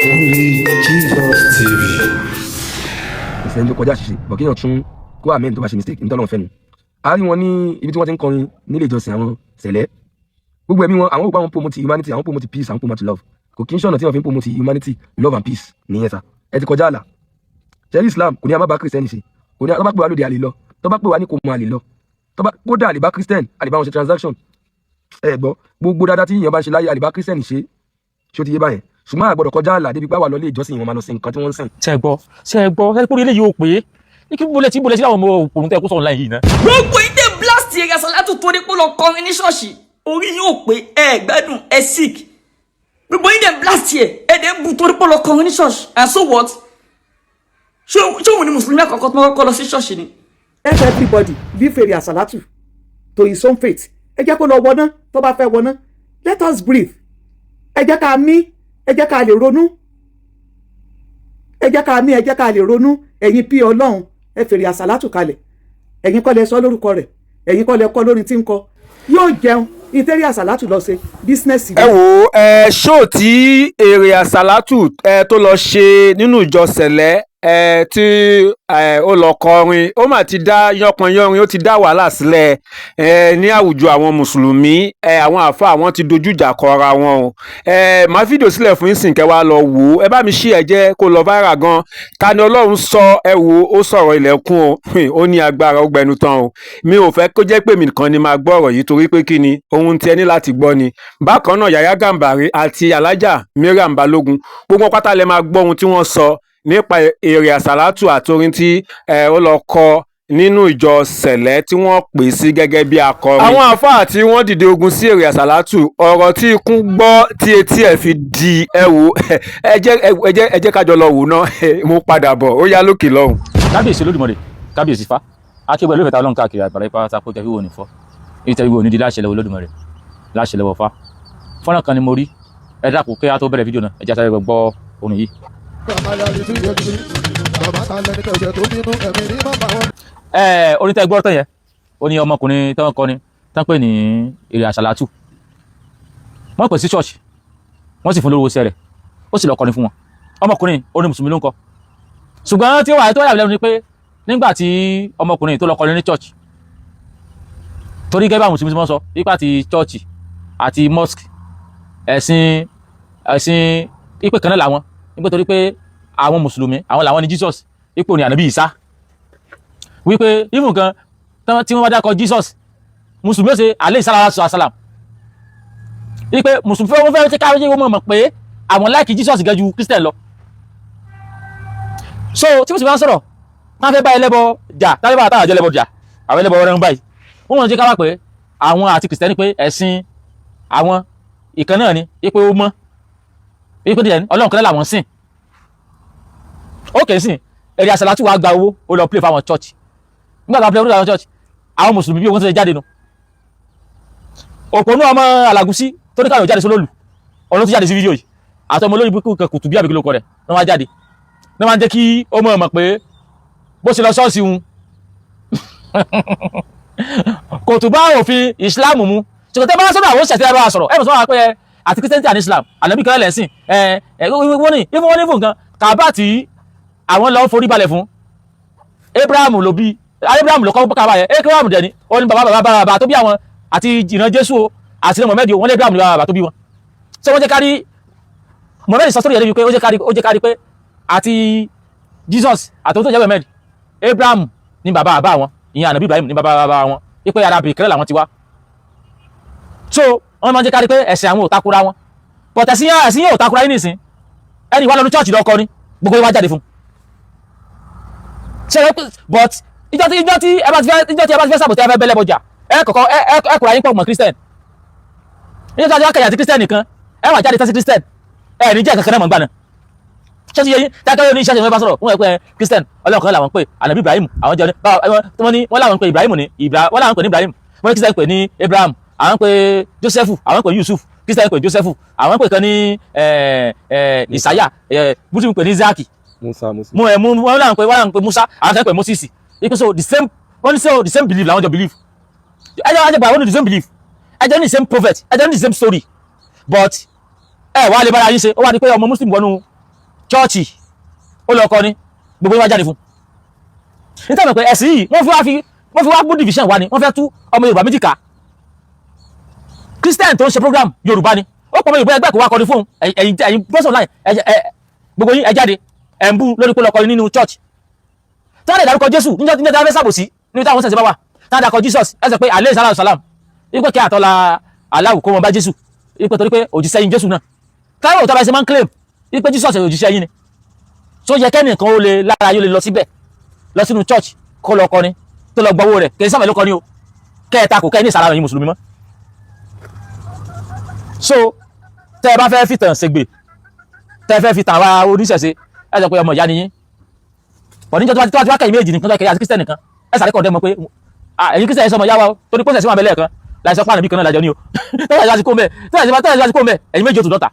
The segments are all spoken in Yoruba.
Only Jesus TV. Kò sẹ́ni tó kọjá àṣìṣe bọ̀, kéèyàn tún kó àmín tó bá ṣe mistake nítorí Ọlọ́run fẹ́ nu. A rí wọn ní ibi tí wọ́n ti ń kọrin nílé ìjọsìn àwọn Sẹ̀lẹ̀. Gbogbo ẹ̀mí wọn, àwọn òpó, àwọn promote humanity, àwọn promote peace, àwọn promote love. Kò kí ń ṣọ̀nà tí wọ́n fi ń promote humanity, love and peace nìyẹn. Sa ẹ ti kọjá àlà ṣẹ́rí. Islam kò ní a má bá Christian ṣe, kò ní a tó bá pè wá lóde àlè lọ, tó bá pè wá ní kò mọ àlè lọ, tó bá kódà àlè bá Christian, àlè bá wọn ṣe transaction. Ẹ gbọ́, gbogbo dáadáa tí èèyàn bá ń ṣe láyé, àlè bá Christian ṣe. Ṣé ó ti yé báyẹn? Ṣùgbọ́n a gbọ́dọ̀ kọjá àlà débi pé wà lọ ilé ìjọsìn wọn, máa lọ sí nǹkan tí wọ́n ń sìn. Ṣe gbọ́? Ṣe gbọ́? Ṣe kúrò eléyìí ò pé ní kí bólẹ̀ tí bólẹ̀ sí àwọn ọmọ òpònú tẹ́ kó sọ̀rọ̀ láyé yìí ná. Gbogbo ìdè blast Eré Àsàlátù torí pé ó lọ kọrin ní ṣọ́ọ̀ṣì, orí yóò pé ẹ gbádùn, ẹ sick. Gbogbo ìdè blast yẹ, ẹ dẹ̀ ń bu torí pé ó lọ kọrin ní ṣọ́ọ̀ṣì, and so what? Ṣé òun ni mùsùlùmí àkọ́kọ́ tó kọ́kọ́ lọ sí ṣọ́ọ̀ṣì ni? Let everybody leave Ere Asalatu to his own fate. Ẹ jẹ́ kó lọ wọná tó bá fẹ́ wọná. Let us breathe. Ẹ jẹ́ ká mí, ẹ jẹ́ ká lè ronú. Ẹ jẹ́ ká mí, ẹ jẹ́ ká lè ronú. Ẹ̀yin pí Ọlọ́run, ẹ fèrè Àsàlátù kalẹ̀. Ẹ̀yin kọ́ lẹ sọ lórúkọ rẹ̀, ẹ̀yin kọ́ lẹ kọ́ lórin tí ń kọ. Yóò jẹun ìtẹ́rí Àsàlátù lọ ṣe business. Ẹ wo ẹ, ṣó tí Èrè Àsàlátù ẹ tó lọ ṣe nínú ìjọ Sẹ̀lẹ̀ ẹ tí ẹ ó lọ kọrin, ó mà ti dá yánpọnyánrin, ó ti dá wàhálà sílẹ̀ ẹ ní àwùjọ àwọn mùsùlùmí. Ẹ àwọn àáfàá, àwọn ti dojú ìjà kọra wọn o. Ẹ máa fídíò sílẹ̀ fún ìsìn kẹ́ wá lọ wò ó. Ẹ bá mi ṣí, ẹ jẹ́ kó lọ viral gan. Tani Ọlọ́run sọ? Ẹ wò ó, sọ̀rọ̀ ilẹ̀kùn o, ó ní agbára, ó gbẹnu tán o. Mi ò fẹ́ kó jẹ́ pé mi nìkan ni máa gbọ́ ọ̀rọ̀ yìí, torí pé kí ni ohun tí ẹ ní láti gbọ́ ni. Bákan náà, Yàyà Gàmbàrí àti Alájà Mariam Balógun, gbogbo wọn pátá lẹ máa gbọ́ ohun tí wọ́n sọ nípa Èrè Àsàlátù àti orin tí ó lọ kọ nínú ìjọ Sẹ̀lẹ̀ tí wọ́n pè sí gẹ́gẹ́ bí akọrin. Àwọn àáfàá tí wọ́n dìde ogun sí Èrè Àsàlátù, ọ̀rọ̀ tí ikún gbọ́ tí etí ẹ̀ fi di, ẹ wò, ẹ jẹ́ ká jọ lọ wò ná. Mo padà bọ̀, ó yá lókè lọ́hùn. Kábíyèsí Olódùmarè, kábíyèsí Fá akéwà ló fẹ̀ta Ọlọ́run káàkiri àgbàlá ipá tá kó tẹ̀wé òní fọ́ èyí tẹ̀wé òní di láṣẹ lọ́wọ́ Olódùmarè, láṣẹ lọ́wọ́ Fá. Fọ́nrán kan ni mo rí. Ẹ dákun, kí á tó bẹ̀rẹ̀ fídíò náà, ẹ jẹ́ sáré gbọ́ orin yìí. Ẹ orin tẹ́ gbọ́ tán yẹn, ó ní ọmọkùnrin tán kọni tán pè ní Èrè Àsàlátù. Wọ́n pè sí ṣọ́ọ̀ṣì, wọ́n sì fún lówó iṣẹ́ rẹ̀, ó sì lọ kọrin fún wọn. Ọmọkùnrin orin mùsùlùmí ló ń kọ, ṣùgbọ́n tí ó wà tó yà lẹ́nu ni pé nígbà tí ọmọkùnrin tó lọ kọrin ní church, torí gẹ́gẹ́ bá mùsùlùmí tí wọ́n sọ nípa ti church àti mosque, ẹ̀sìn ìpè kan náà làwọn nígbà, torí pé àwọn mùsùlùmí, àwọn làwọn ní Jesus, ipò ní ànábì Ìsá, wípé even gan tí wọ́n bá dákọ̀ Jesus, mùsùlùmí ó ṣe alẹ́ ìsára sàlám, wípé mùsùlùmí fẹ́, wọ́n fẹ́ tí káwé wọ́n mọ̀ pé àwọn like Jesus gan ju Christian lọ. So tí mùsùlùmí bá ń sọ̀rọ̀, wọ́n fẹ́ bá ẹlẹ́bọ jà, tàbí bá àtàwọn àjọ ẹlẹ́bọ jà, àwọn ẹlẹ́bọ rẹ̀ ń báyìí, wọ́n mọ̀ ní ká wá pé àwọn àti kìrìsìtẹ́nì pé ẹ̀sìn àwọn ìkan náà ni, wípé ó mọ́, wípé díẹ̀ Ọlọ́run kan náà làwọn sìn. Ó kè é sìn. Èrè Àsàlátù wàá gba owó, ó lọ play fáwọn church. Nígbà tó play fáwọn church, àwọn mùsùlùmí bí ogun tó ṣe jáde nu, òpònú ọmọ Alágùsí tó ní káyọ̀ jáde sólòlù ọ̀nà tó jáde sí fídíò yìí, àti ọmọ olórí búkú kan kùtù bí àbíkí ló kọ rẹ̀ ní wọ́n á jáde ní wọ́n á jẹ́ kí ó mọ̀ mọ̀ pé bó ṣe lọ ṣọ́ọ̀ṣì ń kò tún bá òfin Islam mu. Ṣùgbọ́n tẹ́ bá sọ̀rọ̀, àwọn òṣìṣẹ́ bá sọ̀rọ̀, ẹ̀ mọ̀ sọ́wọ́n pé àti Christianity and Islam, ànábì kan lẹ́sìn ẹ̀ ẹ̀. Wọ́n ní even, wọ́n ní fún nǹkan kàbá tí àwọn lọ forí balẹ̀ fún, Abraham ló bí, Abraham ló kọ́ kàbá yẹn. Abraham dẹ̀ ni ó ní bàbá bàbá bàbá tó bí àwọn àti ìran Jésù o àti ìran Muhammad o. Wọ́n ní Abraham ní bàbá bàbá tó bí wọn. So wọ́n jẹ́ kárí Muhammad sọ sórí yẹn débi pé ó jẹ́ kárí pé àti Jesus àti ohun tó jẹ́ Muhammad, Abraham ní bàbá bàbá wọn, ìyẹn ànábì Ibrahim ní bàbá bàbá wọn, wípé ara bìkẹ́rẹ́ làwọn ti wá. So wọ́n máa ń jẹ́ kárí pé ẹ̀sìn àwọn ò takora wọn, but ẹ̀sìn yẹn ò takora yín nìsín. Ẹni wà lọ́nu church lọ́kọ ni gbogbo wa jáde fún ṣe é, but ìjọ tí ẹ bá ti fẹ́ sàbòtí, ẹ fẹ́ bẹ́lẹ̀ bọjà, ẹ kọ̀kọ́ ẹ kọ̀ra yín pọ̀ mọ́ Christian. Ìjọ tí a ti wá kẹ̀yà àti Christian nìkan, ẹ wà jáde tẹ́sí Christian, ẹ ní jẹ́ kankan náà mọ̀ gbà náà. Ṣé ti yẹ yín? Tákàlẹ́ ní iṣẹ́ ṣe fẹ́ bá sọ̀rọ̀ wọ́n yẹ pé Christian, Ọlọ́run kan làwọn pè, ànábì Ibrahim àwọn jẹ́ wọ́n ní wọ́n làwọn pè Ibrahim ní wọ́n làwọn pè ní Ibrahim, wọ́n ní Christian pè ní Abraham, àwọn pè Joseph, àwọn pè Yusuf, Christian pè Joseph, àwọn pè kan ní Isaiah, Muslim pè ní Isaac. Musa, Musa. Mu ẹ mu wọ́n làwọn pè Musa, àwọn kan pè Moses. Ipe so the same, wọ́n ní so the same belief làwọn jọ believe. Ẹ jẹ́ wájú pa wọ́n ní the same belief, ẹ jẹ́ ní the same prophet, ẹ jẹ́ ní the same story, but ẹ wà lè bára yín ṣe. Ó wà ní pé ọmọ Muslim wọnú Church, ó lọ kọrin, gbogbo yín wá jáde fún nítorí pé ẹ̀sìn yìí wọ́n fi wá good division wá ni. Wọ́n fẹ́ tú ọmọ Yorùbá méjì ká. Christian tó ń ṣe program, Yorùbá ni, ó pọ̀ mọ́ Yorùbá ẹgbẹ́ kó wá kọrin fún ẹ̀yin person line gbogbo yín, ẹ jáde, ẹ̀ ń bú lórí pé lọ kọrin nínú church. Tí wọ́n lè dárúkọ Jésù níjọ́ tí wọ́n fẹ́ sàbòsí níbi táwọn sẹ̀sẹ̀ bá wà, tí wọ́n dárúkọ Jesus, ẹ sọ pé alẹ́ sàlám sàlám, wípé kí àtọ́lá aláwù kó wọn bá Jésù, wípé torí pé òjíṣẹ́ yín Jésù náà táwọn òtọ́ bá ṣe máa ń claim wípé Jesus òjíṣẹ́ yín ni, tó yẹ kẹ́nìkan ó lè lára yóò lè lọ síbẹ̀, lọ sínú church, kó lọ kọrin, tó lọ gbọ́wọ́ rẹ̀, kì í sábà ló kọrin o, kẹ́ẹ̀ta kò kẹ́ ní ìsàlàyé yín mùsùlùmí mọ́. So tẹ́ ẹ bá fẹ́ fìtàn ṣègbè, tẹ́ ẹ fẹ́ fi tàn wá oníṣẹ̀ṣe, ẹ sọ pé ọmọ ìyá ni yín pọ̀ níjọ́ tó bá ti wá kẹ́yìn méjì nìkan, tó kẹ́yìn àti Christian nìkan, ẹ sàrẹ́ kọ̀ dẹ́ mọ̀ pé ẹ̀yin Christian ẹ̀ sọmọ ìyá wa o, torí pọ́sẹ̀ sí wọn abẹ́lẹ̀ kan láì sọ pàànà bí kan náà lájọ ní o. Tẹ́lẹ̀ ti kó mẹ́, tẹ́lẹ̀ ti kó mẹ́, ẹ̀yin méjì ó tún dọ́ta.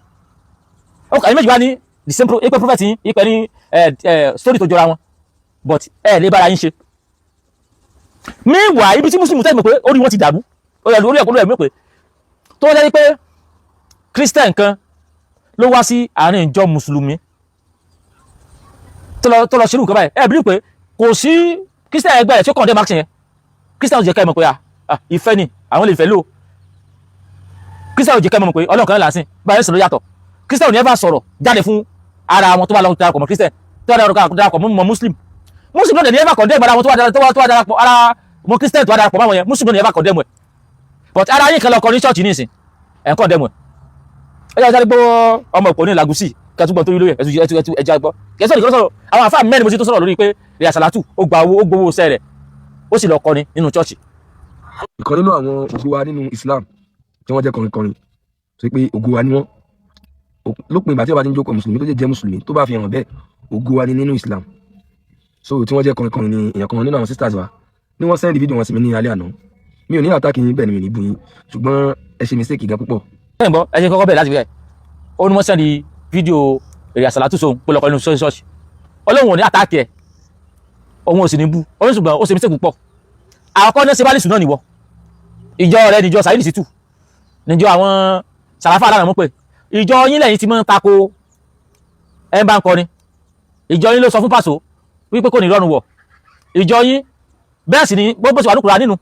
Ẹ̀yin méjì wá ní the same ipe prophet yín, ipe ní story tó jọra wọn, but ẹ lè bára yín ṣe. Meanwhile, ibi tí Muslim tẹ́ mọ̀ pé orí wọn ti dàrú, orí ẹ̀kọ́ lórí ẹ̀mí pé tó wọ́n jẹ́ pé Christian kan ló wá sí àárín ìjọ mùsùlùmí tó lọ ṣerú nǹkan báyìí, ẹ bí pé kò sí Christian ẹgbẹ́ rẹ̀ tí ó condemn action yẹn. Christian ò jẹ́ ká ẹ mọ̀ pé ìfẹ́ ni àwọn lè fẹ́ lò. Christian ò jẹ́ ká ẹ mọ̀ pé Ọlọ́run kan làásìn báyìí sọ̀rọ̀ yàtọ̀. Christian ò ní ever sọ̀rọ̀ jáde fún ara wọn tó bá lọ darapọ̀ mọ́ Christian, tó bá darapọ̀ mọ́ Muslim. Muslim náà dẹ̀ ní ever condemn ara wọn tó wá darapọ̀ ara mọ́ Christian, tó wá darapọ̀ mọ́ wọn yẹn. Muslim náà ní ever condemn ẹ̀, but ara yín kan lọ kọ ní church nísìn, ẹ̀ ń condemn ẹ̀. Ẹ jẹ́ sáré gbọ́ ọmọ òpó ní Làgùsì kẹtùgbọ́n tó rí lórí ẹ̀. Ẹtù ẹtù ẹjẹ́ gbọ́ kẹsàn-án nìkan sọ̀rọ̀. Àwọn àfáà mẹ́rin mo ti tó sọ̀rọ̀ lórí pé rẹ̀ àsàlátù, ó gba owó, ó gbowó sẹ́ rẹ̀, ó sì lọ kọrin nínú church. Ìkan nínú àwọn ògo wa nínú Islam tí wọ́n jẹ́ kọrinkọrin, tó pé ògo wa ni wọ́n, lópin ìgbà tí wọ́n bá ti ń jókòó mùsùlùmí, tó jẹ́ mùsùlùmí, tó bá fi hàn bẹ́ẹ̀, ògo wa ni nínú Islam. So tí wọ́n jẹ́ kọrinkọrin ni èèyàn kan nínú àwọn sisters wa ní wọ́n send video wọn sí mi ní alẹ́ àná. Mi ò ní attack yín, bẹ́ẹ̀ ni mi ò ní bú yín, ṣùgbọ́n ẹ ṣe mistake gan púpọ̀. Ẹ ń gbọ́, ẹ ṣe kọ́kọ́ bẹ̀rẹ̀ láti fi ẹ̀ ó ní wọ́n send fídíò èrè àsàlátù sóhun pé lọ́kọ̀ nínú ṣọ́ọ̀ṣì. Ọlọ́run ò ní attack ẹ̀, òun ò sì ní bú ó ní, ṣùgbọ́n ó ṣe mistake púpọ̀. Àkọ́kọ́ ní ṣe bá lè sùn náà nìwọ, ìjọ rẹ níjọ Saheed Shittu, níjọ àwọn Sàràfà aláàmú pé ìjọ yín lẹ́yìn tí máa ń tako ẹ̀ ń bá ń kọrin. Ìjọ yín ló sọ fún Pàṣọ wípé kò ní rọrùn wọ̀ ìjọ yín. Bẹ́ẹ̀ sì ni bó ṣe wà ní Kùránì nínú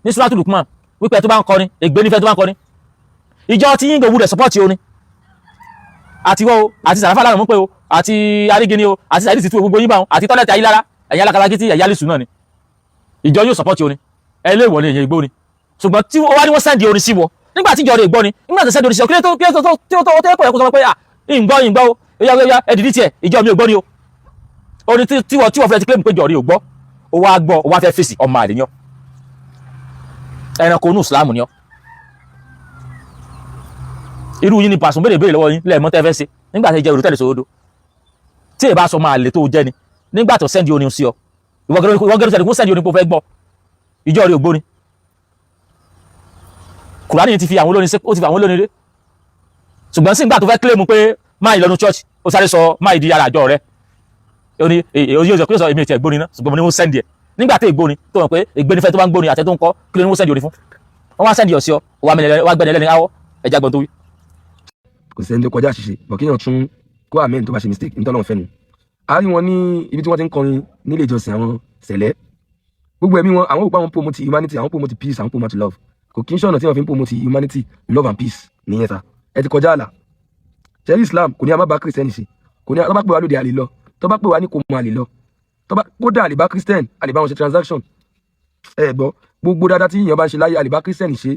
ní Suratu Lukman wípé ẹ tó bá ń kọrin, ègbé nífẹ̀ẹ́ tó bá ń kọrin. Ìjọ tí yín gbòwú rẹ̀ support orin àti wọ́ o, àti Sàràfà aláàmú pé o, àti Arígini o, àti Saheed Shittu, gbogbo yín bá wọn, àti tọ́lẹ̀tì ayélára, ẹ̀yìn alákatakítí, ẹ̀yà alìsùn náà ni ìjọ yóò support orin. Ẹ lé ìwọ ni èyàn ìgbó ni, ṣùgbọ́n tí ó wá ní wọ́n send orin sí wọ nígbà tí ìjọ rẹ̀ gbọ́ ni, nígbà tí send orin sí ọ, kílé tó kílé tó tí ó tó tó kọ̀ yẹ kó sọ pé à ìgbọ́ ìgbọ́ o, ó yá ẹ dìdí tiẹ̀, ìjọ mi ò gbọ́ ni o. Orin tí wọ́n fẹ́ ti claim pé ìjọ rẹ̀ ò gbọ́, ó wá gbọ́, ó wá fẹ́ fèsì. Ọmọ àlè ni ọ́, ẹranko inú ìsìlámù ni ọ́. Irú yín ni pàṣẹ béèrè béèrè lọ́wọ́ yín lẹ́ẹ̀mọ́ tẹ́ fẹ́ ṣe nígbà tí jẹ́ olùtẹ̀lẹ̀ sòrodo tí èyí bá sọ máa lè tó jẹ́ ni. Nígbà tó send orin sí ọ, ìwọ gẹ́gẹ́ sẹ́ni kó send orin kó fẹ́ gbọ́, ìjọ rẹ̀ ògbóni. Kùránì ti fi àwọn olórin, ó ti fi àwọn olórin ré, ṣùgbọ́n sí ìgbà tó fẹ́ claim pé máa ìlọ́nu church, ó sáré sọ máa ìdí ara àjọ rẹ̀. Ó ní èyí yóò sọ èmi ò tiẹ̀ gbóni náà, ṣùgbọ́n mo ní wọ́n send ẹ̀ nígbà tó ìgbóni tó mọ̀ pé ìgbénifẹ́ tó bá ń gbóni àtẹ tó ń kọ́ kí ló ní wọ́n send orin fún. Wọ́n wá send ọ̀sí ọ, wá gbẹ́ni ẹlẹ́ni áwọ̀ ẹja gbọ́n tó wí. Kò sẹ́ni tó kọjá àṣìṣe, but kéèyàn tún kó amend tó bá ṣe mistake ní tọ́lọ́run fẹ́ nu. A rí wọn ní ibi tí wọ́n ti ń kọrin nílé ìjọsìn àwọn Sẹ̀lẹ́. Gbogbo ẹ̀mí wọn, àwọn òpó àwọn promote humanity, àwọn promote peace, àwọn promote love. Kò kí n ṣọ̀nà tí wọ́n fi ń promote humanity, love and peace nìyẹn. Sa ẹ ti kọjá àlà ṣẹ́rí. Islam kò ní a má bá Christian ṣe, kò ní a tó bá pè wá lóde àlè lọ, tó bá pè wá ní kò mọ àlè lọ, tó bá kódà àlè bá Christian, àlè bá wọn ṣe transaction. Ẹ gbọ́, gbogbo dáadáa tí èèyàn bá ń ṣe láyé, àlè bá Christian ṣe.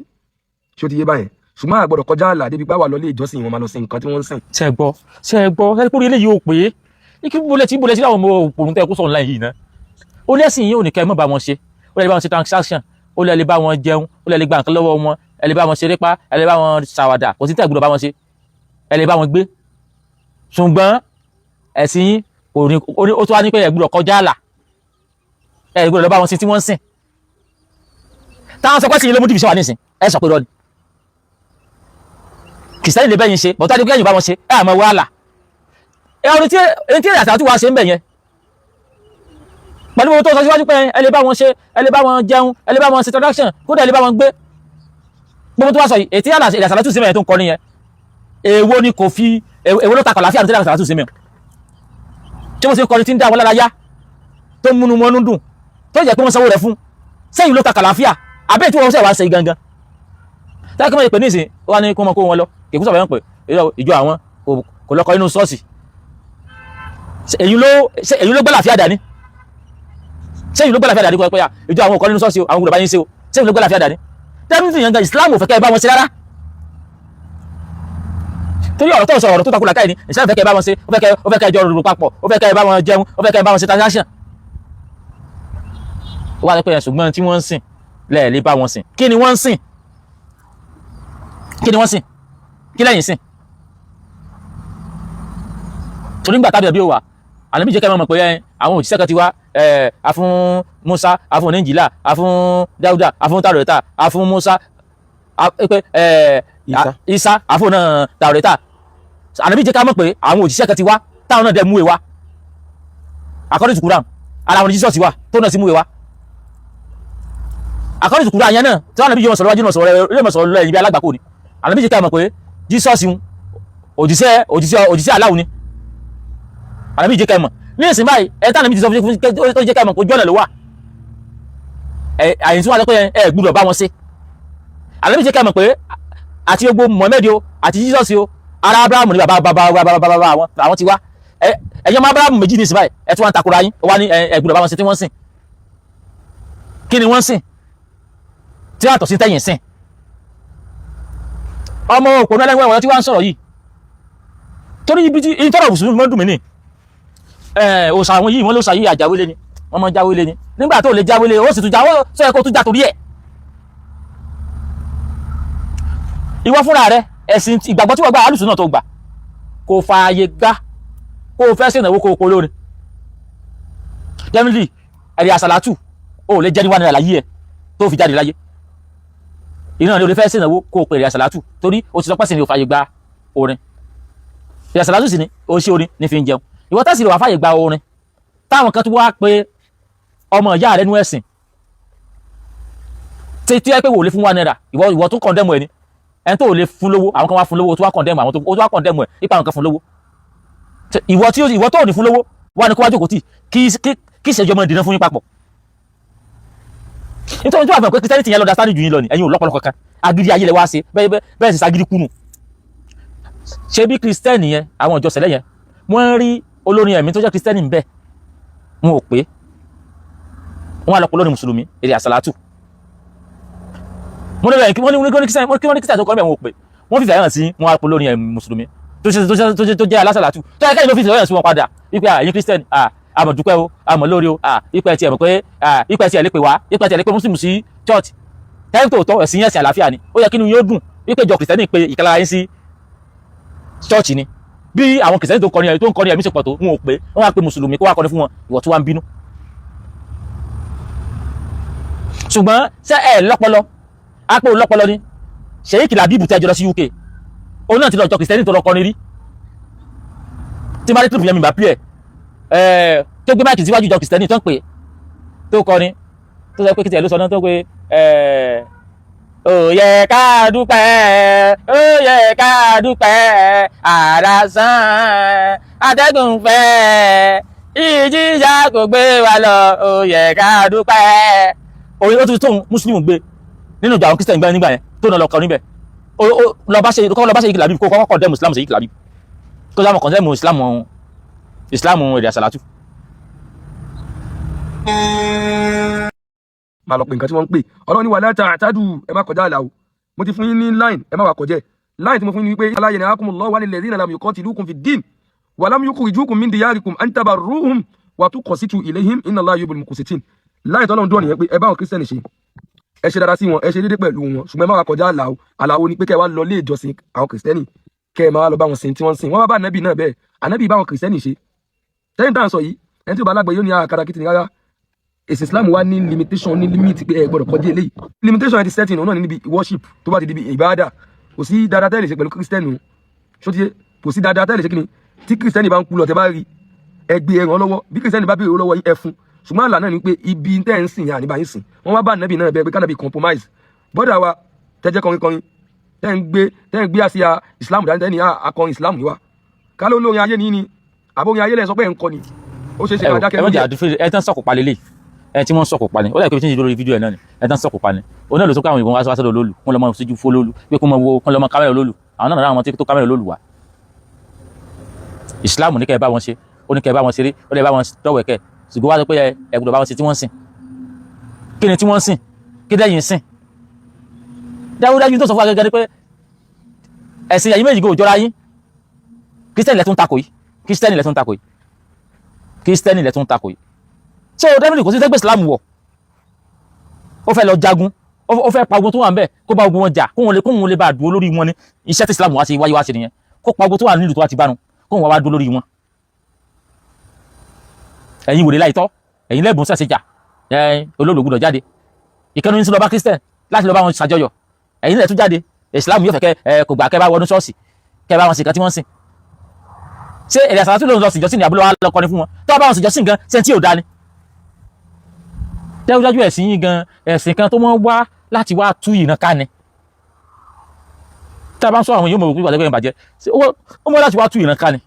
Ṣé ó ti yé báyẹn? Ṣùgbọ́n a gbọ́dọ̀ kọjá àlà débi pé wà lọ ilé ìjọsìn wọn, máa lọ sí nǹkan tí wọ́n ń sìn. Ṣe gbọ́, ṣe gbọ́, ṣe kúrò eléyìí ò pé kí bólẹ̀ tí àwọn ọmọ òpònú tẹ́ kó sọ̀rọ̀ láì yìí náà. Ó lẹ́sìn yìí ò ní kẹ́ ẹ mọ́ bá wọn ṣe, ó lè bá wọn ṣe transaction, ó lè bá wọn jẹun, ó lè gba nǹkan lọ́wọ́ wọn, ẹ lè bá wọn ṣeré pa, ẹ lè bá wọn ṣàwàdà, kò sí tẹ́ gbọ́dọ̀ bá wọn ṣe, ẹ lè bá wọn gbé, ṣùgbọ́n ẹ̀sìn yín kò ní. Ó tún wá ní pé ẹ gbọ́dọ̀ kọjá àlà, ẹ gbọ́dọ̀ lọ bá wọn sin tí wọ́n ń sìn. Táwọn sọ pé sí yín ló mú division wà nísìn, ẹ sọ pé rọ ni Kìrìsìtẹ́nì lè bẹ́yìn ṣe bọ́tá ní kẹ́yìn bá wọn ṣe, ẹ àmọ́ wàhálà ẹ ọdún tí ẹni tí èrè àti wàá ṣe ń bẹ̀ yẹn pẹ̀lú gbogbo tó sọ síwájú pé ẹ lè bá wọn ṣe, ẹ lè bá wọn jẹun, ẹ lè bá wọn ṣe transaction, kódà ẹ lè bá wọn gbé. Gbogbo tó wá sọ yìí, ètí èrè àsàlátù sí mẹ́rin tó ń kọ nìyẹn, èwo ni kò fi, èwo ló takọ̀ láfíà ní àsàlátù sí mẹ́rin? Tí wọ́n ti ń kọrin tí ń dá wọn lára yá, tó ń múnú wọn dùn, tó jẹ́ pé wọ́n sanwó rẹ̀ fún sẹ́yìn ló ta kàlàáfíà àbẹ́ tí wọ́n sẹ̀ wá ń ṣe gangan. Táyà kí wọ́n pè ní ìsìn wọ́n á ní kó mọ kó wọn lọ kèkú sọ̀rọ̀ yẹn pé ìjọ àwọn kò lọ́kọ inú ṣọ́ọ̀ṣì. Èyí ló gbẹ́ làáfíà dání? Sẹ́yìn ló gbẹ́ làáfíà dání kọ́ pé ìjọ àwọn kò nínú ṣọ́ọ̀ṣì o, àwọn gbọ́dọ̀ bá yín ṣe o? Sẹ́yìn ló gbẹ́ làáfíà dání? Tẹ́lifíṣì yẹn gan, Islam ò fẹ́ kẹ́ ẹ bá wọn ṣe rárá, torí ọ̀rọ̀ tó ń sọ, ọ̀rọ̀ tó takò làkàyè ni. Islam fẹ́ kẹ́ ẹ bá wọn ṣe, ó fẹ́ kẹ́ ẹ jọ rò papọ̀, ó fẹ́ kẹ́ ẹ bá wọn jẹun, ó fẹ́ kẹ́ ẹ bá wọn ṣe transaction. Ó wá pé ṣùgbọ́n tí wọ́n ń sìn lẹ́ẹ̀lé bá wọn sìn. Kí ni wọ́n ń sìn? Kí ni wọ́n sìn? Kí lẹ́yìn sìn? Torí nígbà tábìlì bí ó wà, ànábì jẹ́ kẹ́ mọ̀ pé àwọn òjíṣẹ́ kan ti wá, afún Musa, afún oníjìlá, afún Dáúdà, afún Tàwùrẹ́tà, afún Musa, pé Isa, afún náà Tàwùrẹ́tà. Ànábì jẹ́ ká mọ̀ pé àwọn òjíṣẹ́ kan ti wá táwọn náà dẹ̀ mú ìwá according to Quran. Ara àwọn Jesus wà tó náà sì mú ìwá according to Quran yẹn náà. Tí wọn ànábì yóò sọ̀rọ̀ wájú náà, sọ̀rọ̀ yóò sọ̀rọ̀ lẹ́yìn bí alágbàkó ni. Ànábì jẹ́ ká mọ̀ pé Jesus ń òjíṣẹ́ Aláwo ni. Ànábì jẹ́ ká mọ̀ ní ìsìn báyìí ẹ tí ànábì ti sọ fún tó jẹ́ ká mọ̀ pé ojú ọ̀nà ló wà. Ẹ àyìn tí wọ́n sọ pé ẹ gbúdọ̀ bá wọn ṣe. Ànábì jẹ́ ká mọ̀ pé àti gbogbo Muhammad o àti Jesus o, ara Abrahamu ni bàbá bàbá bàbá bàbá àwọn ti wá. Ẹ ẹ̀yọ́ ọmọ Abrahamu méjì ní ìsìn báyìí, ẹ tí wọ́n ń takora yín. Ó wá ní ẹ gbúdọ̀ bá wọn ṣe tí wọ́n sìn. Kí ni wọ́n sìn tí yàtọ̀ sí tẹ̀yìn sìn? Ọmọ òpònú ẹlẹ́gbẹ̀ẹ́ wọn tí wọ́n ń sọ̀rọ̀ yìí, torí ibi tí ìtọ́rọ̀ mùsùlùmí mọ́ dùn mí ní òòsà àwọn yìí, wọ́n ló sàyí àjáwélé ni, wọ́n mọ́ jáwélé ni. Nígbà tó lè jáwélé, ó sì tún jáwó sọ yẹ kó tún já torí ẹ̀. Ìwọ fúnra rẹ, ẹ̀sìn ìgbàgbọ́ tí wọ́n gbà, alùsùn náà tó gbà, kò fààyè gbà kó o fẹ́ sí ìnáwó kó o kó lórí. Definitely ẹ̀rí àsàlátù ó lè jẹ́ ní 1 naira láyé ẹ̀ tó fi jáde láyé. Iná ni o lè fẹ́ sí ìnáwó kó o pè ẹ̀rí àsàlátù, torí o ti sọ pẹ́sìn ni o fààyè gba orin. Ẹ̀rí àsàlátù sì ni o ṣe orin ní fi ń jẹun. Ìwọ tẹ́sí rẹ̀ wà fààyè gba orin, táwọn kan tó wá pé ọmọ ìyá rẹ nú ẹ̀sìn tí tí ẹ pé wò lè fún 1 naira, ìwọ tó condemn ẹ ni. Ẹni tó lè fún lówó, àwọn kan wá fún lówó, tó wá condemn àwọn tó wá condemn ẹ nípa àwọn kan fún lówó. Ìwọ tí ìwọ tó ní fún lówó wà ní kó wá jókòó tì kí kí ìṣẹ́jọ́ mọ́ dìná fún yín papọ̀, nítorí tí wàá fẹ́ pé Christianity yẹn lọ understand jù yín lọ ni. Ẹ̀yin ò lọ́pọlọ kankan, agídí ayé lẹ wá ṣe bẹ́ẹ̀ bẹ́ẹ̀ bẹ́ẹ̀ sì sagídí kúnnù. Ṣé bí Christian yẹn, àwọn ìjọ sẹ̀lẹ̀ yẹn, wọ́n rí olórin ẹ̀mí tó jẹ́ Christian ń bẹ, wọn ò pé wọn á lọ pọ̀ lórí mùsùlùmí èrè àsàlátù. Wọ́n ní wọ́n ní wọ́n ní Christian, wọ́n ní Christian tó kọ́ níbẹ̀, wọn ò pé wọ́n fìfẹ́ hàn sí wọn á pọ̀ lórí ẹ̀mí mùsùlùmí tó ṣe tó jẹ́ alásàlátù, tó yẹ kẹ́yìn ló fìfẹ́ hàn sí wọn padà wípé ẹ̀yin Christian, àmọ̀ dúpẹ́ o, àmọ̀ lórí o, wípé ẹ tiẹ̀ mọ̀ pé wípé ẹ tiẹ̀ lè pè wá, wípé ẹ tiẹ̀ lè pè mùsùlùmí sí church tẹ́lẹ̀ tó tọ́. Ẹ̀sìn yẹn ẹ̀sìn àlàáfíà ni. Ó yẹ kí inú yóò dùn wípé ìjọ Christian pé ìkàlára yín sí church ni. Bí àwọn Christian tó ń kọrin ẹ̀mí ṣe pọ̀ tó, wọn ò pé wọ́n wá pé mùsùlùmí kó wá kọrin fún wọn. Ìwọ tó wá ń bínú, ṣùgbọ́n ṣé ẹ lọ́pọlọ? Apò lọ́pọlọ ni Sheikh Labeeb tẹ́ jọ lọ sí UK, òun náà ti lọ jọ Christian tó lọ kọrin rí tí máa rí clip yẹn, mi bá pí ẹ̀ ẹ̀ tó gbé mic síwájú ìjọ Christian tó ń pè tó kọrin, tó sọ pé kí tiẹ̀ ló sọ náà, tó pé ẹ̀, ó yẹ ká dúpẹ́, ó yẹ ká dúpẹ́, àrà sàn, atẹ́gùn fẹ́, ìjìyà kò gbé wa lọ, ó yẹ ká dúpẹ́. Orin ó tún tóun mùsùlùmí gbé nínú ìjọ àwọn Christian gbẹ́ nígbà yẹn tó náà lọ kọ níbẹ̀. Lọ bá ṣe kọ́, lọ bá ṣe Sheikh Labeeb, kó kọ́kọ́ condemn Islam. Sheikh Labeeb kó sáwọn condemn Islam, Islam èdè àsàlátù. Máa lọ pé nǹkan tí wọ́n ń pè, Ọlọ́run ní wala ta'tadu, ẹ má kọjá àlà o. Mo ti fún yín ní line, ẹ má wà kọjẹ́ line tí mo fún yín ní wípé la yanhakumullahu 'anil ladhina lam yuqatilukum fid din wa lam yukhrijukum min diyarikum an tabarruhum wa tuqsitu ilayhim inna Allaha yuhibbul muqsitin. Line tọ́lọ́run dúró nìyẹn pé ẹ bá àwọn Christian ṣe, ẹ ṣe dáadáa sí wọn, ẹ ṣe déédéé pẹ̀lú wọn, ṣùgbọ́n ẹ má wà kọjá àlà o. Àlà wo ni pé kẹ́ ẹ wá lọ ilé ìjọsìn àwọn Christian, kẹ́ ẹ máa lọ bá wọn sìn tí wọ́n sìn. Wọ́n bá bá ànábì náà bẹ́ẹ̀, ànábì bá àwọn Christian ṣe. Tẹ́yìn tá à ń sọ yìí, ẹni tí ò bá lágbàá yóò ní àkàrà kìtìnì rárá. Èsì Islam wa ní limitation, ní limit pé ẹ gbọ́dọ̀ kọjá eléyìí. Limitation ẹ ti setting òun náà ní níbi worship. Tó bá ti di ìbáàdà, kò sí dáadáa tẹ́lẹ̀ ṣe pẹ̀lú Christian o. Ṣó ti yé? Kò sí dáadáa tẹ́lẹ̀ ṣe. Kí ni tí Christian bá ń kú lọ, tẹ́ bá rí, ẹ gbé ẹ ràn lọ́wọ́. Bí Christian bá béèrè owó lọ́wọ́ yín, ẹ fún. Ṣùgbọ́n àlà náà ni pé ibi tẹ́ ń sìn yà ní bá yín sìn. Wọ́n wá bá ànábì náà bẹ́ẹ̀ pé kánábì compromise bọ́dà wa tẹ́jẹ́ kọrin kọrin, tẹ́ ń gbé àsíá Islam dání, tẹ́ ní akọrin Islam ni wa, ká ló lórin ayé ní ni àbórin ayé lẹ́ sọ pé ẹ̀ ń kọ ni. Ó ṣeé ṣe Ẹ ká wò, dákẹ́ ẹ lórí mọ̀jà ẹ̀. àdúfẹ́ ẹ tán sọ̀kò pa lélẹ̀, ẹ tí wọ́n sọ̀kò pa ni. Ó dàbí pé tí ń ṣe lórí fídíò ẹ̀ náà ni ẹ tán sọ̀kò pa ni. Òun náà ló sọ pé àwọn ìbọn wá sọ́dọ̀ olóòlù, wọ́n lọ mọ síjú fún olóòlù pé kó mọ wo, kó lọ mọ kámẹ́rà olóòlù. Àwọn náà náà àwọn tó kámẹ́rà olóòlù wá. Ìsìláàmù ní kẹ́ ẹ bá wọn ṣe, ó ní kẹ́ ẹ bá wọn ṣeré, ó lè bá wọn dọ̀wẹ̀kẹ́, ṣùgbọ́n wá sọ pé ẹ gbọ́dọ̀ bá wọn ṣe tí wọ́n sìn. Kí ni tí wọ́n sìn? Kí dẹ́yìn sìn? Dájúdájú, tó sọ fún wa gẹ́gẹ́ ni pé ẹ̀sìn ẹ̀yin méjì kò jọra yín. Kírísítẹ́nì lẹ tún takò yìí, Kírísítẹ́nì lẹ tún takò yìí, Kírísítẹ́nì lẹ tún takò yìí. So definitely kò sí tẹ́gbẹ́ Islam wọ̀. Ó fẹ́ lọ jagun, ó fẹ́ pa ogun tó wà ń bẹ̀, kó bá ogun wọn jà, kó wọn lè bá dúró lórí wọn ní. Iṣẹ́ tí Islam wá sí wáyé wá sí nìyẹn, kó pa ogun tó wà nílùú tó wá ti bánu, kó wọn wá dúró lórí wọn. Ẹ̀yin wòlé láìtọ́, ẹ̀yin lẹ́bùn sẹ̀sẹ̀ jà ẹ̀ olóòlù gbọ́dọ̀ jáde. Ìkànnì ní sí lọ bá Christian láti lọ bá wọn ṣàjọyọ̀. Ẹ̀yin lẹ̀ tún jáde. Islam yóò fẹ́ kẹ́ ẹ kò gbà kẹ́ bá wọnú ṣọ́ọ̀ṣì, kẹ́ bá wọn sìnkàn tí wọ́n sìn. Ṣé èrè àṣà tó lóun lọ sìnjọ́sìn ní àbúlé wa lọ kọrin fún wọn tó bá wọn sìnjọ́sìn gan ṣe tí ò da ni? Dájúdájú, ẹ̀sìn yín gan, ẹ̀sìn kan tó wọ́n wá láti wá tú ìran ká ni. Tá a bá ń sọ, àwọn yóò mọ̀ pé ìbàjẹ́ ìbàjẹ́ ó mọ̀ láti wá tú ìran ká ni.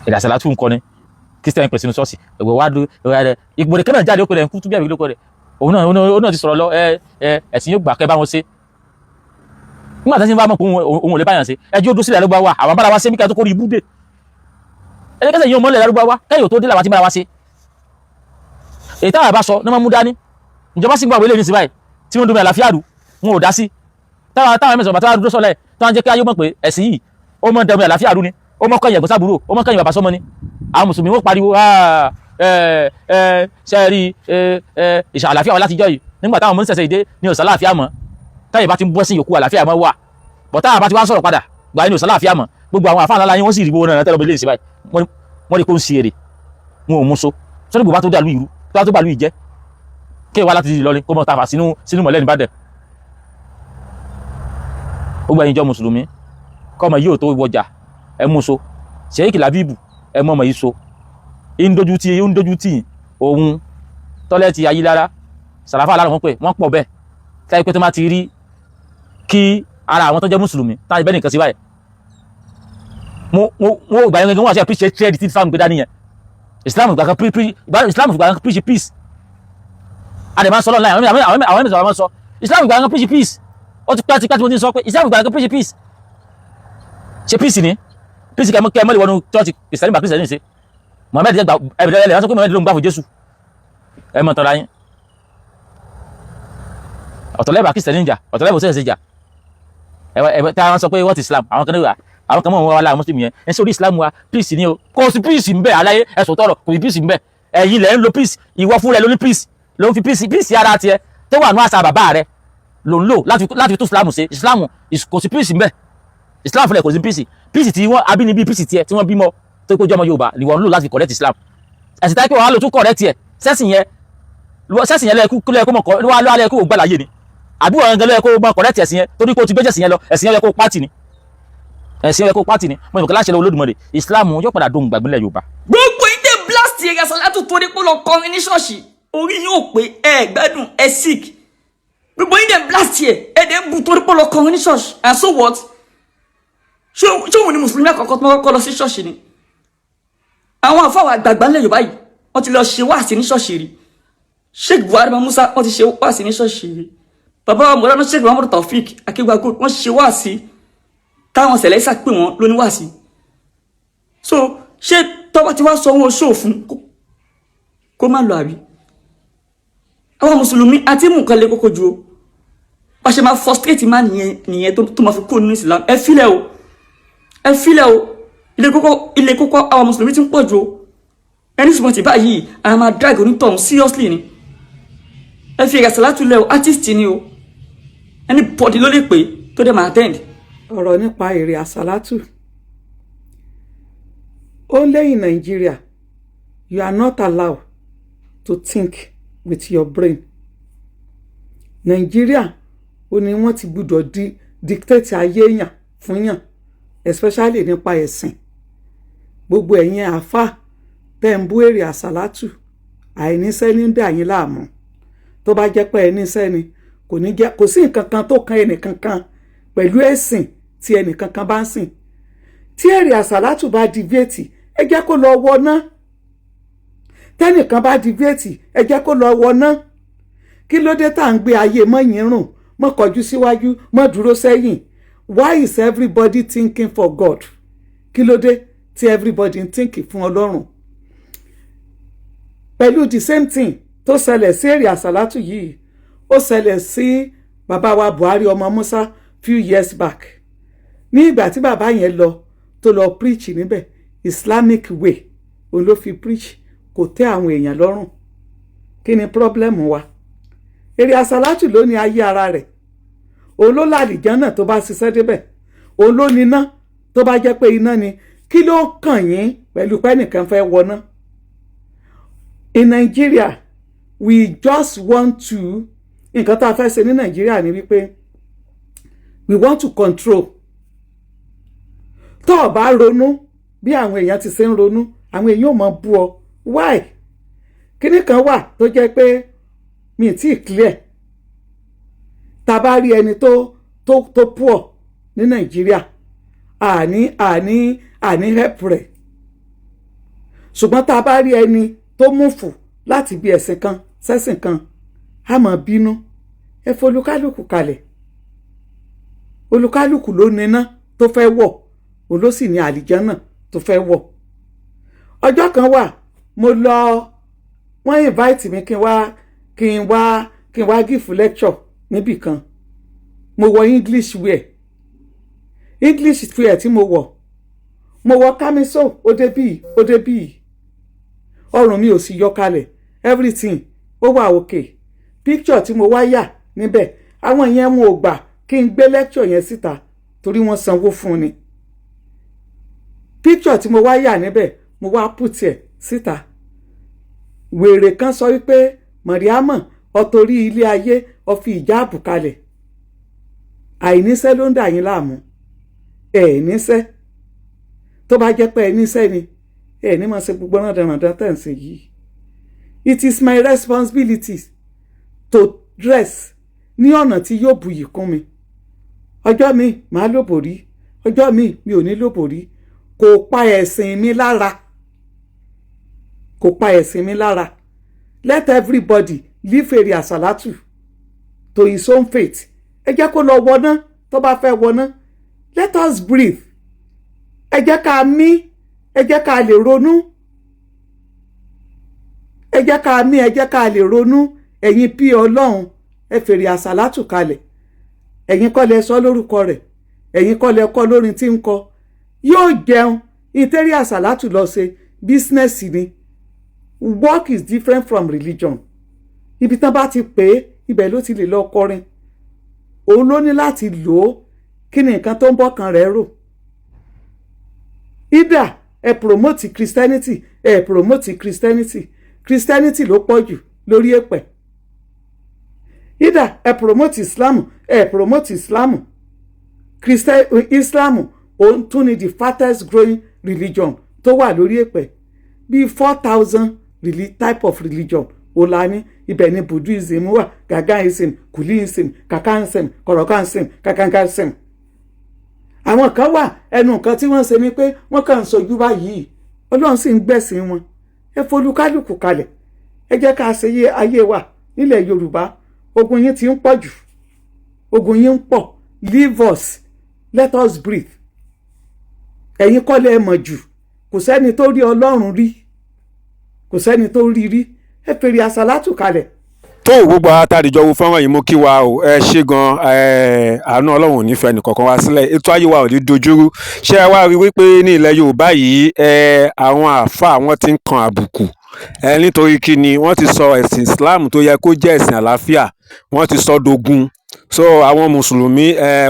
Èrè àṣà látún kọ ni Christian pèsè sínú ṣọ́ọ̀ṣì ẹ̀wẹ̀ wá dúró ẹ̀wẹ̀ ìgbòdè kan náà jáde, ó pè rẹ̀ ń kú túbí àbí lóko rẹ̀. Òun náà ti sọ̀rọ̀ lọ. Ẹ ẹ ẹ̀sìn yóò gbà kẹ́ bá wọn ṣe. Nígbà tí wọ́n bá mọ̀ pé òun ò lè báyàn ṣe, ẹjọ́ dúró sílẹ̀ lárúbáwá, àwọn bára wa ṣe mí ká tó kórè ibú dé. Ẹnikẹ́sẹ̀ yóò mọ́lẹ̀ lárúbáwá kẹ́yìn tó dé làwọn ti bára wa ṣe. Èyí táwọn àbá sọ ní wọ́n mú dání. Ìjọba sì ń gbà wọlé ní sí báyìí tí wọ́n domi àlàáfíà rú, wọn ò dá sí. Táwọn ẹ̀mẹ̀sọ̀ bàtà dúró sọ́lẹ̀ táwọn jẹ́ kí ayé mọ̀ pé ẹ̀sìn yìí, ó mọ̀ domi àlàáfíà rú ni, ó mọ̀ kẹ́yìn ẹ̀gbọ́n sábúrò, ó mọ̀ kẹ́yìn bàbá sọ́mọ ni. Àwọn mùsùlùmí wọ́n pariwo ẹ ẹ ṣe rí ẹ ẹ ìṣà àlàáfíà wa látijọ́ yìí. Nígbà táwọn ọmọ ń ṣẹ̀ṣẹ̀ dé ní òsà àlàáfíà mọ́. Táyì bá ti ń bọ́ sí yòókù, àlàáfíà mọ́ wà bọ̀. Táwọn bá ti wá sọ̀rọ̀ padà gbà ní òsà àlàáfíà mọ́. Gbogbo àwọn àfáà ńlá yín, wọ́n sì rí gbogbo náà tẹ́lẹ̀ ilé ìsìn báyìí. Wọ́n rí kó ń ṣe èrè, wọn ò mú so sọ́dọ̀. Gbogbo bá tó dàlú ìrú tó bá tó bàlú ìjẹ́ kí wá láti Ìlọrin kó mọ̀ tàfà sínú mọ̀lẹ́ nìbàdàn. Gbogbo ẹ̀yin jọ mùsùlùmí, kọ́mọ yìí ò tó wọjà, ẹ mú so. Sheikh Labibu, ẹ mú ọmọ yìí so. Ń dojú tí ń dojú tí òun tọ́lẹ́tì ayélujára sàràfà aláàrùn wọn pé wọ́n pọ̀ bẹ́ẹ̀ táyé pé tó má ti rí kí ara àwọn tó jẹ́ mùsùlùmí táyé bẹ́ẹ̀ nìkan sí báyìí, mo gbà yẹn gangan, wọ́n àti appreciate trade tí Islam gbé dání yẹn. Islam gbà kan preach peace. A dẹ̀ máa ń sọ lọ́nà àwọn ẹ̀mí sọ̀rọ̀, máa ń sọ Islam gbà kan preach peace. Ó ti pẹ́ ti pẹ́ tí mo ti ń sọ pé Islam gbà kan preach peace. Ṣe peace ni peace kẹ́ ẹ mọ́ lè wọnú church Kìrìsìtẹ́nì bá Kìrìsìtẹ́nì ṣe? Mohammed jẹ́ gbà ẹ̀bẹ̀rẹ̀ ẹ̀ wọ́n sọ pé Mohammed ló ń gbà fún Jésù. Ẹ mọ̀ tọ́ra yín. Ọ̀tọ̀lẹ́bà Kìrìsìtẹ́nì jà, ọ̀tọ̀lẹ́bà òṣèṣe jà. Ẹ tí a sọ pé what Islam, àwọn kan ní wà, àwọn kan mọ̀ wọn wà láwọn Muslim yẹn. Ẹ sọ orí Islam wa, peace ni o. Kò sí peace ń bẹ aláyé. Ẹ sọ tọrọ, kò sí peace ń bẹ. Ẹ̀yin lẹ ń lo peace. Ìwọ fúnra ẹ ló ní peace, ló ń fi peace, peace ara tiẹ̀ tó wà ní àṣà bàbá rẹ ló ń lò láti fi tún Islam ṣe. Islam kò sí peace ń bẹ. Islam fúnra ẹ kò sí peace. Peace tí wọ́n abínibí, peace tiẹ̀ tí wọ́n bímọ tó kó jọmọ Yorùbá ni wọ́n ń lò láti correct Islam. Ẹ̀sìn táyé pé wọ́n á lò tún correct ẹ̀. Sẹ́sìn yẹn lẹ́ẹ̀kú mọ̀ kọ́ lọ́wọ́ lẹ́ẹ̀kú gbàláyé ni, àbí wọ́n gan lẹ́ẹ̀kú mọ̀ correct ẹ̀sìn yẹn torí kó ti gbẹ́jẹ̀sìn yẹn lọ? Ẹ̀sìn yẹn lẹ́ẹ̀kú pátì ni, ẹ̀sìn yẹn lẹ́ẹ̀kú pátì ni. Mo ní kí láṣẹ lọ́wọ́ Olódùmarè, Islam yóò padà dóhùn gbàgbé nílẹ̀ Yorùbá. Gbogbo yín tẹ́ blast èrè àsàlátù torí pé ó lọ kọrin ní ṣọ́ọ̀ṣì, orí yín ò pé, ẹ gbádùn, ẹ sick. Gbogbo yín dẹ̀ blast ẹ, ẹ dẹ̀ ń bu torí pé ó lọ kọrin ní ṣọ́ọ̀ṣì, and so what? Ṣé òun ni mùsùlùmí àkọ́kọ́ tó kọ́kọ́ lọ sí ṣọ́ọ̀ṣì ni? Àwọn àfáwà àgbààgbà ńlẹ̀ Yorùbá yìí, wọ́n ti lọ ṣe wáàsí ní ṣọ́ọ̀ṣì rí. Sheikh Buhari Musa, wọ́n ti ṣe wáàsí ní ṣọ́ọ̀ṣì rí. Bàbá wa mọ̀lánà Sheikh Muhammadu Taofik Akéwàgò, wọ́n ṣe wáàsí táwọn sẹ̀lẹ́sà pè wọ́n lóní wáàsí. So ṣé tọ́wọ́ ti wá sọ owó oṣù fún kó má lọ, àbí? Àwọn mùsùlùmí àti mú nǹkan lé kókó ju o. Bá ṣe máa frustrate má nìyẹn nìyẹn tó máa fi kó nínú Islam. Ẹ filẹ̀ o, ẹ filẹ̀ o. Ilé kókó, ilé kókó, àwọn mùsùlùmí ti ń pọ̀ ju o. Ẹni sùnmọ̀ tí báyìí, a máa drag onítọ̀hún seriously ni. Ẹ fi ìrẹsì látúlẹ̀ o. Artist ni o, anybody ló lè pè tó dẹ̀ máa attend. Ọ̀rọ̀ nípa èrè àsálátù. Only in Nigeria you are not allowed to think with your brain. Nigeria ó ní wọ́n ti gbúdọ̀ di dictate ayé èèyàn fún yàn, especially nípa ẹ̀sìn. Gbogbo ẹ̀yin àáfàá tẹ́ ń bú èrè àsálátù, àìníṣẹ́ ní ń dà yín láàmú. Tó bá jẹ́ pé ẹ níṣẹ́ ni, kò ní jẹ́ kò sí nǹkan kan tó kan ẹnìkankan pẹ̀lú ẹ̀sìn tí ẹnìkankan bá ń sìn. Tí èrè àsálátù bá deviate, Ẹ jẹ́ kó lọ wọná. Tẹ́nìkan bá deviate, ẹ jẹ́ kó lọ wọná. Kí ló dé tá à ń gbé ayé mọ́yìn rùn, mọ́ kọjú síwájú, mọ́ dúró sẹ́yìn? Why is everybody thinking for God? Kí ló dé tí everybody ń think fún Ọlọ́run? Pẹ̀lú the same thing tó ṣẹlẹ̀ sí èrè àsálátù yìí, ó ṣẹlẹ̀ sí bàbá wa Buhari ọmọ Musa few years back, ní ìgbà tí bàbá yẹn lọ, tó lọ preach níbẹ̀. Islamic way òun ló fi preach, kò tẹ́ àwọn èèyàn lọ́rùn. Kí ni problem wa? Èrè àsálátù ló ní ayé ara rẹ̀. Òun ló làlìjánà tó bá ṣiṣẹ́ débẹ̀, òun ló níná tó bá jẹ́ pé iná ni. Kí ló kàn yín pẹ̀lú pé ẹnìkan fẹ́ wọná? In Nigeria, we just want to, nǹkan tá a fẹ́ ṣe ní Nàìjíríà ni wípé we want to control. Tó o bá ronú bí àwọn èèyàn ti ṣe ń ronú, àwọn èèyàn ò mọ bú ọ. Why? Kíní kan wà tó jẹ́ pé mi ì tí ì clear. Tá a bá rí ẹni tó poor ní Nàìjíríà, àní help rẹ̀, ṣùgbọ́n tá a bá rí ẹni tó move láti bí ẹ̀sìn kan sẹ́sìn kan, á máa bínú. Ẹ folúkálùkù kalẹ̀. Olúkálùkù ló níná tó fẹ́ wọ̀, òun ló sì ní àlìjánà tó fẹ́ wọ̀. Ọjọ́ kan wà, mo lọ, wọ́n invite mi kí n wá give lecture níbì kan. Mo wọ English wear. English wear tí mo wọ̀, mo wọ camisole, ó dé bíi, ó dé bíi ọrùn mi, ò sì yọ kalẹ̀. Everything ó wà okay. Picture tí mo wá yà níbẹ̀, àwọn yẹn, wọn ò gbà kí n gbé lecture yẹn síta torí wọ́n sanwó fún ni. Picture tí mo wá yà níbẹ̀, mo wá put ẹ̀ síta. Wèrè kan sọ wípé, "Mọ̀ríámọ̀, ọ̀tòrí ilé ayé, ó fi ìjáàbù kalẹ̀. Àìníṣẹ́ ló ń dà yín láàmú. Ẹ̀ níṣẹ́. Tó bá jẹ́ pé ẹ níṣẹ́ ni, ẹ ní máa ṣe gbogbo rándanràndan tẹ̀ ń ṣe yìí." It is my responsibility to dress ní ọ̀nà tí yóò buyì kún mi. Ọjọ́ mi màá lò bòrí, ọjọ́ mi mi ò ní lò bòrí. Kò pa ẹ̀sìn mi lára, kò pa ẹ̀sìn mi lára. Let everybody leave èrè àsàlátù to his own faith. Ẹ jẹ́ kó lọ wọná tó bá fẹ́ wọná. Let us breathe. Ẹ jẹ́ ká mí, ẹ jẹ́ ká lè ronú. Ẹ jẹ́ ká mí, ẹ jẹ́ ká lè ronú. Ẹ̀yin pí Ọlọ́run, ẹ fèrè àsàlátù kalẹ̀. Ẹ̀yin kọ́ lẹ sọ lórúkọ rẹ̀, ẹ̀yin kọ́ lẹ kọ́ lórin tí ń kọ. Yóò jẹun ìtẹ́rí àsàlátù lọ ṣe business ni. Work is different from religion. Ibi tán bá ti pè é, ibẹ̀ ló ti lè lọ kọrin. Òun ló ní láti lò ó. Kí ni nǹkan tó ń bọ́kàn rẹ̀ rò? Either ẹ promote Christianity, ẹ promote Christianity, Christianity ló pọ̀ jù lórí èpẹ̀. Either ẹ promote Islam, ẹ promote Islam, Christian, Islam òun tún ni the fastest growing religion tó wà lórí èpẹ̀. Bíi 4,000 type of religion ó la ní. Ibẹ̀ ni Buddhism wà, Gagaism, Kulism, Kakansm, Kọ̀rọ̀kansm, Kakankansm. Àwọn kan wà, ẹnu nǹkan tí wọ́n ń ṣe ni pé wọ́n kàn ń sojú báyìí, Ọlọ́run sì ń gbẹ̀sìn wọn. Ẹ folúkálùkù kalẹ̀, ẹ jẹ́ ká ṣe ayé wa nílẹ̀ Yorùbá. Ogun yín ti ń pọ̀ jù, ogun yín ń pọ̀. Leave us, let us breathe. Ẹ̀yin kọ́ lẹ mọ̀ jù. Kò sẹ́ni tó rí Ọlọ́run rí, kò sẹ́ni tó rí rí. Ẹ fèrè àsálátù kalẹ̀. Tó gbogbo àwọn atàdìjọ wo fọ́nrán yìí, mú kí wa o. Ẹ ṣé gan. Àánú Ọlọ́run ò ní fẹ́ nìkankan wá sílẹ̀. Ètò ayé wa ò ní dojúrú. Ṣé ẹ wá rí wípé ní ilẹ̀ Yorùbá yìí, àwọn àáfàá wọn ti ń kan àbùkù nítorí kí ni? Wọ́n ti sọ ẹ̀sìn Islam tó yẹ kó jẹ́ ẹ̀sìn àlàáfíà, wọ́n ti sọ dogun. So àwọn mùsùlùmí,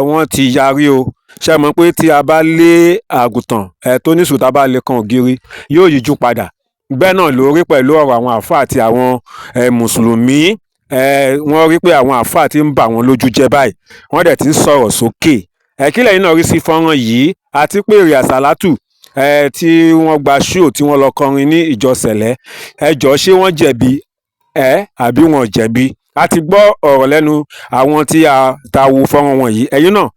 wọ́n ti yarí o. Ṣé ẹ mọ̀ pé tí a bá lé àgùntàn tó ní sùúrù, tá a bá lé kan ògiri, yóò yíjú padà? Bẹ́ẹ̀ náà ló rí pẹ̀lú ọ̀rọ̀ àwọn àáfàá àti àwọn mùsùlùmí. Wọ́n rí pé àwọn àáfàá ti ń bà wọ́n lójú jẹ́ báyìí, wọ́n dẹ̀ ti ń sọ̀rọ̀ sókè. Kí lẹ̀yin náà rí sí fọ́nrán yìí, àti pé èrè àsálátù tí wọ́n gba show tí wọ́n lọ kọrin ní ìjọ Sẹ̀lẹ̀? Ẹ jọ̀ọ́, ṣé wọ́n jẹ̀bi àbí wọn ò jẹ̀bi? A ti gbọ́ ọ̀rọ̀ lẹ́nu àwọn tí a ta wo fọ́nrán wọn yìí. Ẹ̀yin náà,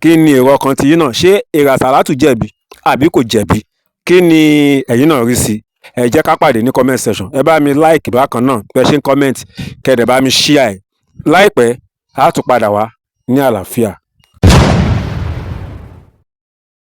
kí ni èrò ọkàn tiyín náà? Ṣé èrè àsálátù jẹ̀bi àbí kò jẹ̀bi? Kí ni ẹ̀yin náà rí sí? Ẹ jẹ́ ká pàdé ní comment section. Ẹ bá mi like bákan náà, bẹ́ ṣe ń comment, kẹ́ ẹ dẹ̀ bá mi share ẹ̀. Láìpẹ́, á tún padà wá ní àlàáfíà.